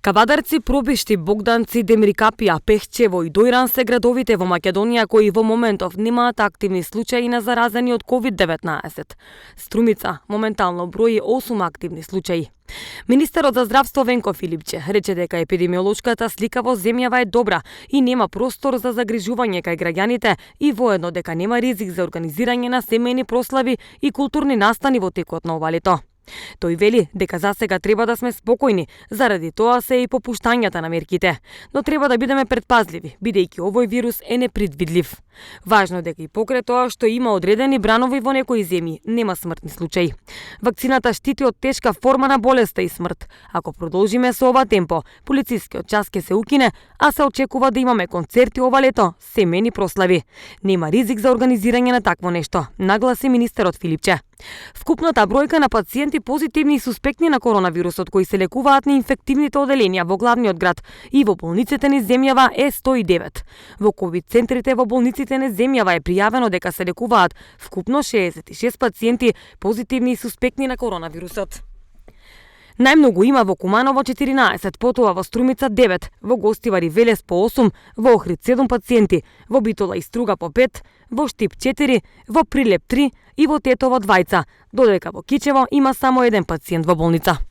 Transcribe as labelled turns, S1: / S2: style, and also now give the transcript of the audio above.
S1: Кавадарци, Пробишти, Богданци, Демиркапија, Пехчево и Дојран се градовите во Македонија кои во моментов немаат активни случаи на заразени од COVID-19. Струмица моментално брои 8 активни случаи. Министерот за здравство Венко Филипче рече дека епидемиолошката слика во земјава е добра и нема простор за загрижување кај граѓаните и воедно дека нема ризик за организирање на семејни прослави и културни настани во текот на ова лето. Тој вели дека засега треба да сме спокојни, заради тоа се и попуштањата на мерките, но треба да бидеме предпазливи, бидејќи овој вирус е непредвидлив. Важно е дека и покрај тоа што има одредени бранови во некои земји, нема смртни случаи. Вакцината штити од тешка форма на болеста и смрт. Ако продолжиме со ова темпо, полицискиот час ќе се укине, а се очекува да имаме концерти ова лето, семејни прослави. Нема ризик за организирање на такво нешто, нагласи министерот Филипче. Вкупната бројка на пациенти позитивни и суспектни на коронавирусот кои се лекуваат на инфективните оделенија во главниот град и во болниците низ земјава е 109. Во ковид центрите во болниците низ земјава е пријавено дека се лекуваат вкупно 66 пациенти позитивни и суспектни на коронавирусот. Најмногу има во Куманово 14, потоа во Струмица 9, во Гостивар и Велес по 8, во Охрид 7 пациенти, во Битола и Струга по 5, во Штип 4, во Прилеп 3 и во Тетово 2, додека во Кичево има само 1 пациент во болница.